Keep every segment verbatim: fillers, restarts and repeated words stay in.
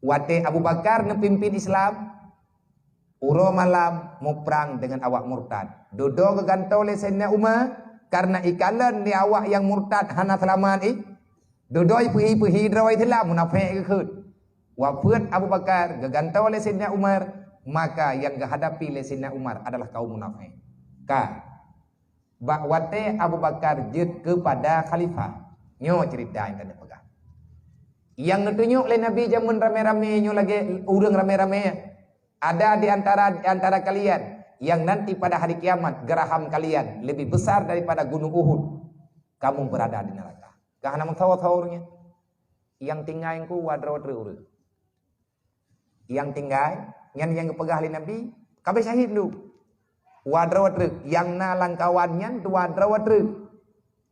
Watée Abu Bakar neupimpin Islam, uroe malam muprang deungon awak murtad. Dudoe geugantoe lé Saidina Umar, kareuna ikalon lé awak nyang murtad hana seulamat ih. Dudoe ipeuhi-peuhi droe Islam, munafék geukheun. Wafeuet Abu Bakar geugantoe lé Saidina Umar, maka nyang geuhadapi lé Saidina Umar adalah kaum munafék. Ka. Bak watée Abu Bakar jeuet keupada khalifah. Nyoe ceurita nyang ka neupeugah. Nyang neutunyok lé Nabi jameun ramé-ramé nyoe lagée ureuëng ramé-ramé. Ada di antara, di antara kalian yang nanti pada hari kiamat geraham kalian lebih besar daripada gunung Uhud. Kamu berada di neraka. Ka hana meusawa-sawa ureuëng nyan. Nyang tinggai engku wa droe treuk ureuëng. Nyang tinggai, nyan nyang geupeugah lé Nabi, ka abéh syahid lom. Wa droe treuk, nyang na lam kawan nyan dua droe treuk.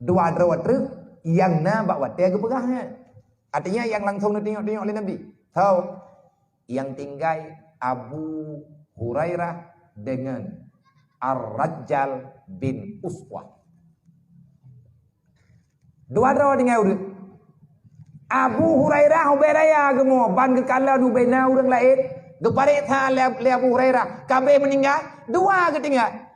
Dua droe treuk, nyang na bak watée geupeugah nyan. Artinya, nyang langsung neutunyok-tunyok lé Nabi. So, nyang tinggai Abu Hurairah deungon Ar-Rajjal bin Uswah. Dua droe tinggai ureuëng. Abu Hurairah ubé raya geumo ban geukalon ubé na ureuëng laén. Geupareksa lé, lé Abu Hurairah, ka abéh meuninggai, dua geutinggai.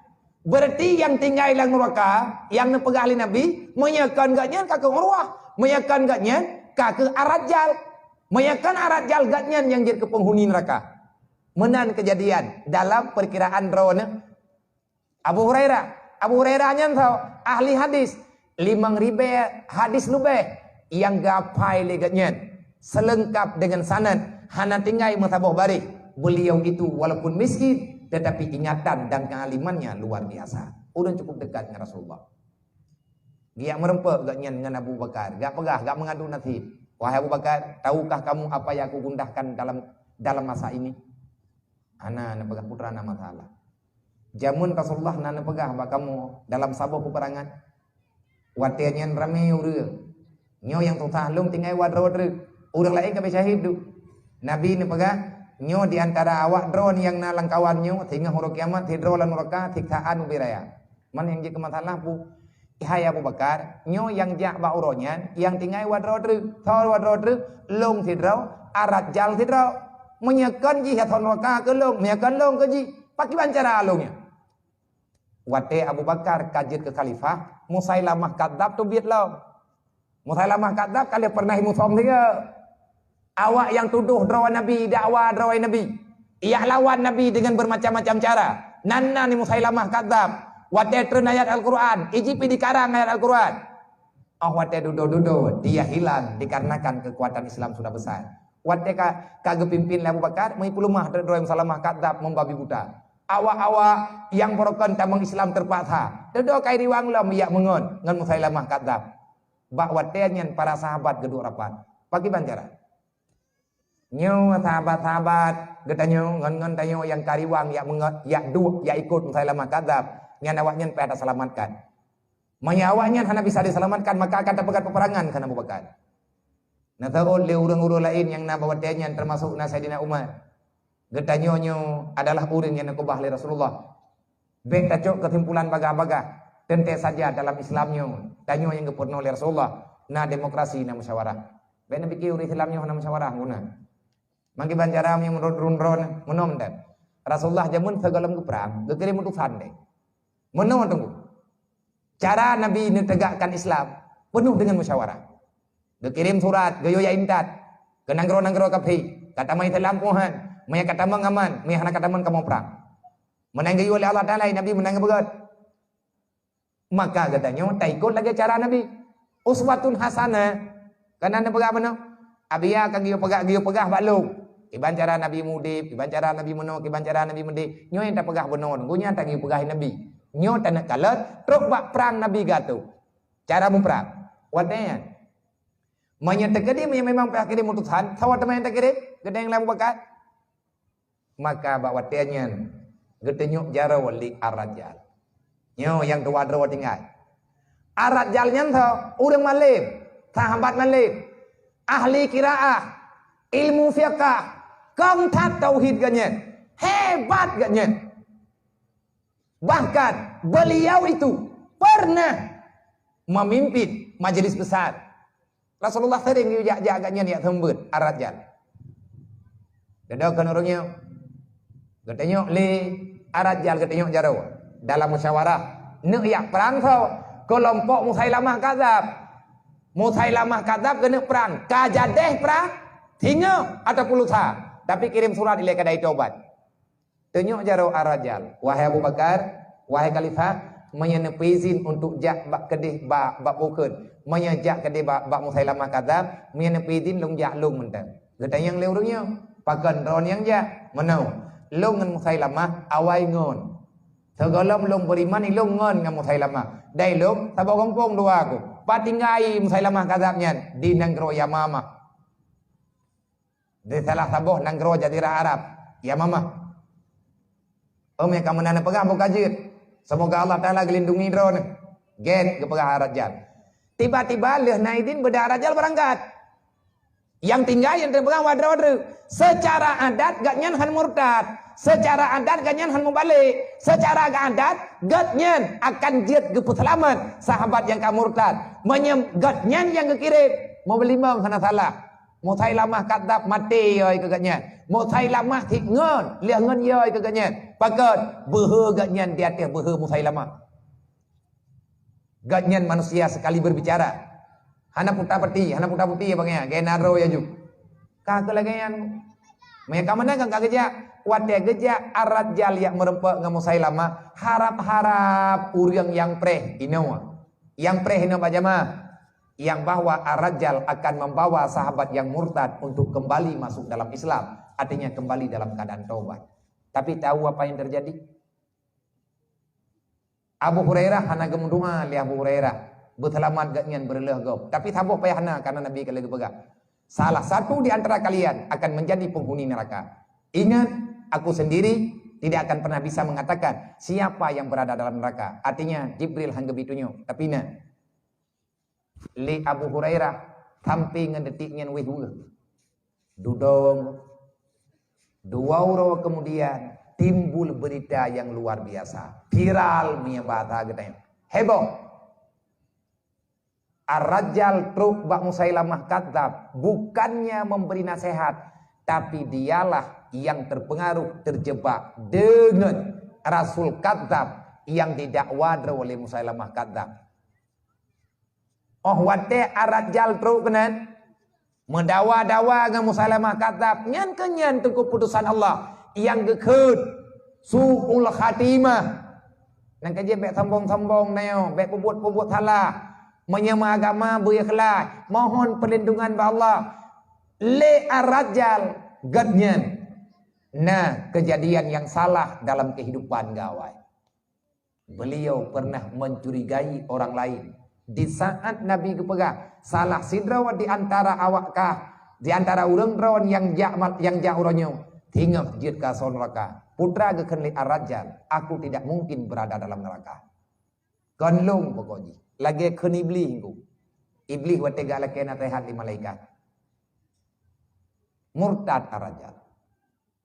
Berarti nyang tinggai lam nuraka, nyang neupeugah lé Nabi, meunyoe kon gobnyan ka keuh Urwah, meunyoe kon gobnyan ka keuh Ar-Rajjal. Meunyoe kon Ar-Rajjal, gobnyan nyang jeuet keu peunghuni nuraka. Meunan keujadian dalam peurkiraan droeneuh. Abu Hurairah. Abu Hurairah nyan soe? Ahli hadis. Limong ribée hadis leubeh nyang geuhafai lé gobnyan. Seuleungkab deungon sanad, hana tinggai meusaboh baréh. Beliau itu walaupun miskin, tetapi ingatan dan kealimannya luar biasa. Ureuëng cukup dekat dengan Rasulullah. Geujak meureumpok gobnyan ngon Abu Bakar. Geujak peugah, geujak meungadu naseb. "Wahai Abu Bakar, tahukah kamu apa yang aku gundakan dalam, dalam masa ini?" Hana neupeugah putra na masalah. Jameun Rasulullah na neupeugah bak kamoe dalam saboh peuperangan. Watée nyan ramé ureuëng. Nyoe nyang susah lom tinggai wa droe treuk. Ureuëng laén ka abéh syahid duek. Nabi neupeugah, "Nyoe di antara awak droe nyang na lam kawan nyoe, singoh uroe kiamat sidroe lam nuraka siksaan ubé raya." Man nyang jeuet keu masalah pu, "Hai Abu Bakar, nyoe nyang jak bak uroe nyan, nyang tinggai wa droe treuk. Soe wa droe treuk? Lôn sidroe, Ar-Rajjal sidroe. Meunyoe kon jih, ya thon nuraka keu lôn, meunyoe kon lôn keu jih. Pakiban cara lôn nyan?" Watée Abu Bakar ka jeuet keu khalifah, Musailamah Kadzab teubiet lom. Musailamah Kadzab ka lheueh pernah imusom sigoe. Awak nyang tudoh droe Nabi, dakwa droe Nabi, jak lawan Nabi deungon bermacam-macam cara. Nan na ni Musailamah Kadzab. Watée treun ayat Al-Quran, iji pi dikarang ayat Al-Quran. Oh, watée dudoe-dudoe, dia hilang dikarenakan kekuatan Islam sudah besar. Watée ka, ka geupimpin lé Abu Bakar, meupeuleumah droe Musailamah Kadzab membabi buta. Awak-awak nyang beurukon tamong Islam terpaksa. Dudoe ka iriwang lom jak meungon ngon Musailamah Kadzab. Bak watée nyan para sahabat geuduek rapat. Pakiban cara? Nyoe sahabat-sahabat geutanyoe ngon, ngon tanyoe nyang ka riwang jak meungot, jak duek, jak ikot Musailamah Kadzab, nyan awaknyan payah taseulamatkan. Meunyoe awaknyan hana bisa diseulamatkan, maka akan tapeugét peuperangan kheun Abu Bakar. Neuseuôt lé ureuëng-ureuëng laén nyang na bak watée nyan, teumasok na Saidina Umar. Geutanyoe nyoe adalah ureuëng nyang neukeubah lé Rasulullah. Bék tacok keusimpulan bagaih-bagaih. Teuntée saja dalam Islam nyoe, tanyoe nyang geupeurunoe lé Rasulullah, na demokrasi, na musyawarah. Bék neupike ureuëng Islam nyoe hana musyawarah guna. Mangkeubang cara meunyoe meunurot droe-droe meunoe mantong. Rasulullah jameun sigohlom geuprang, geukirém utosan deh. Meunoe teungku. Cara Nabi neutegakkan Islam peunoh deungon musyawarah. Geukirém surat, geuyue jak intat keu nanggroe-nanggroe kafé, ka tamong Islam pohan, meunyoe ka tamong aman, meunyoe hana ka tamong kamoe prang. Meunan geuyue lé Allah Taala, Nabi meunan geupeugah. Maka geutanyoe taikot lagée cara Nabi. Uswatun hasanah. Kana neupeugah meunoe, "Abiya ka geuyue peugah, geuyue peugah bak lôn. Kiban cara Nabi mudeb, kiban cara Nabi meunoe, kiban cara Nabi mudeb." Nyoe nyang tapeugah bunoe, geuhnyan tageuyue peugah Nabi. Nyoe taneuk kalon, trok bak prang Nabi geuatô. Cara muprang. Watée nyan. Meunyoe teukeudi, meunyoe memang payah kirém utosan, sawa teuma nyang takirém, geutanyoe lé Abu Bakar. Maka bak watée nyan, geutunyok jaroe lé Ar-Rajal. Nyoe nyang dua droe tinggai. Ar-Rajal nyan soe? Ureuëng malém, sahabat malém, ahli qiraah, ilmu fiqah, kong that tauhid gobnyan, hebat gobnyan. Bahkan beliau itu pernah memimpin majelis besar. Rasulullah sering geujak-jak gobnyan jak seumeubeuet Ar-Rajal. Keudroe keu ureuëng nyoe, geutanyoe lé Ar-Rajjal geutanyoe jaroe dalam musyawarah. Neuk jak prang soe? Keulompok Musailamah Kadzab. Musailamah Kadzab geuneuk prang, ka jadeh prang, singoh ataupun lusa. Tapi kirém surat ilée keudai tobat. Tanyoe jaroe Ar-Rajjal, "Wahai Abu Bakar, wahai Khalifah, meunyoe neupeuizin untuk jak bak keudeh bak, bak bukon, meunyoe jak keudeh bak, bak Musailamah Kadzab, meunyoe neupeuizin lôn jak lôn mantong." Geutanyong lé ureuëng nyoe, "Pakon droe nyang jak?" "Meunoe, lôn ngon Musailamah awai ngon. Sigohlom lôn beuriman ilôn ngon ngon Musailamah. Dai lôn saboh gampông dua ku. Pat tinggai Musailamah Kadzab nyan?" "Di nanggroe Yamamah." Di salah saboh nanggroe Jazirah Arab, Yamamah. Ôm nyang ka meunan peugah buka jeuet. Semoga Allah Taala geulindungi droeneuh. Gét geupeugah Ar-Rajjal. Tiba-tiba lheueh na idin beuda Ar-Rajjal beurangkat. Nyang tinggai nyang teupeugah wadroe-wadroe. Secara adat gobnyan hán murtad. Secara adat gobnyan hán mubalek. Secara adat gobnyan akan jeuet geupeuseulamat sahabat nyang ka murtad. Meunyoe gobnyan nyang geukirém, meubeulimong hana salah. Musailamah Kadzab maté yôi keu gobnyan. Musailamah sit ngon, lheueh ngon yôi keu gobnyan. Pakon? Beuhe gobnyan di ateueh beuhe Musailamah. Gobnyan manusia sekali berbicara. Hana puta peti, hana puta peti abang ya, gaya naro ya ju. Ka keu lagée nyan. Meunyoe ka meunan kan ka geujak, watée geujak Ar-Rajjal jak meureumpok ngon Musailamah, harab-harab ureuëng nyang preh inoe. Nyang preh inoe bak jamaah. Yang bahwa Ar-Rajjal akan membawa sahabat yang murtad untuk kembali masuk dalam Islam, artinya kembali dalam keadaan taubat. Tapi tahu apa yang terjadi? Abu Hurairah hana geumeudoa lé Abu Hurairah, beuseulamat gobnyan beureuloh gob. Tapi saboh payah na, karena Nabi ka lheueh geupeugah, "Salah satu di antara kalian akan menjadi penghuni neraka." Ingat, aku sendiri tidak akan pernah bisa mengatakan siapa yang berada dalam neraka. Artinya, Jibril hana geubri tunyok. Tapi na, lé Abu Hurairah sampai ngon detik nyan wéh weueh. Dudong, dua uroe kemudian, timbul berita yang luar biasa. Viral, meunyoe bahasa geutanyoe. Heboh. Ar-Rajjal trok bak Musailamah Kadzab, bukannya memberi nasihat, tapi dialah yang terpengaruh, terjebak dengan Rasul Kadzab yang didakwa droe lé Musailamah Kadzab. Óh watée Ar-Rajjal trok keunan, meudawa-dawa ngon Musailamah Kadzab, nyan keuh nyan teungku putosan Allah nyang geukheun su'ul khatimah. Nyang ka jeuet bék sombong-sombong na nyoe, bék peubuet-peubuet salah. Meunyoe meuagama beu ikhlaih, mohon perlindungan bak Allah. Lé Ar-Rajjal gobnyan na keujadian nyang salah dalam keuhidupan gawai. Beliau pernah mencurigai orang lain. Di saat Nabi geupeugah, salah sidroe di antara awak kah, di antara ureuëng droe nyang jak ma-, nyang jak uroe nyoe, singoh jeuet keu asoe nuraka. Putra geukheun lé Ar-Rajjal, "Aku tidak mungkin berada dalam neraka." Kon lôn pokok jih. Lagée kheun Iblih engku. Iblih watée galakée naseuhat lé malaikat. Murtad Ar-Rajjal.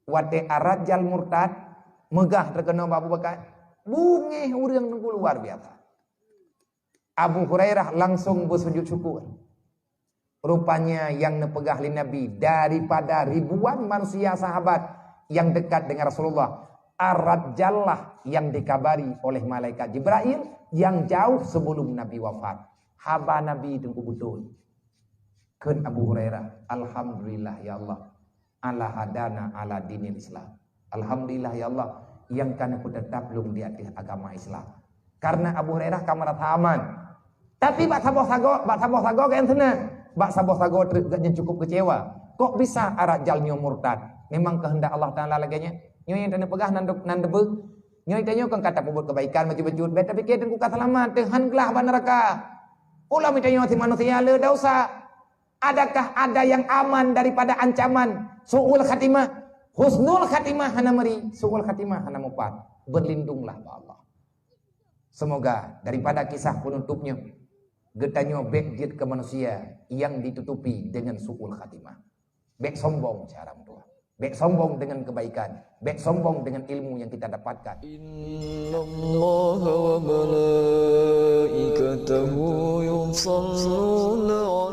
Watée Ar-Rajjal murtad, meugah teukeunoe bak Abu Bakar, beungéh ureuëng teungku luar biasa. Abu Hurairah langsung beusujud syukur. Rupanya nyang neupeugah lé Nabi daripada ribuan manusia sahabat nyang dekat dengan Rasulullah, Ar-Rajjal lah nyang dikabari oleh malaikat Jibrail nyang jauh sebelum Nabi wafat. Haba Nabi teungku beutôi. Kheun Abu Hurairah, "Alhamdulillah ya Allah, ala hadana ala dinil Islam. Alhamdulillah ya Allah, nyang ka neupeuteutap lôn di ateueh agama Islam." Karena Abu Hurairah ka meurasa aman. Tapi bak saboh sagoe, bak saboh sagoe gobnyan seunang, bak saboh sagoe treuk gobnyan cukup keucewa. Kok bisa Ar-Rajjal nyoe murtad? Memang keuheundak Allah Taala lagée nyan. Nyoe nyang taneuk peugah nan, nan deubeuek. Nyoe tanyoe kon ka tapeubuet keubaikan bacut-bacut, bék tapike teungku ka seulamat, teuhan glah bak neuraka. Ulôn mita nyoe si manusia le desya. Adakah ada yang aman daripada ancaman su'ul khatimah? Husnul khatimah hana meuri, su'ul khatimah hana mupat. Berlindunglah bak Allah. Semoga daripada kisah penutup nyoe, geutanyoe bék jeuet keu manusia nyang ditutupi dengan su'ul khatimah. Bék sombong cara meutuah. Bék sombong dengan kebaikan. Bék sombong dengan ilmu yang kita dapatkan. Innallaha wa malaikatahu yusalluna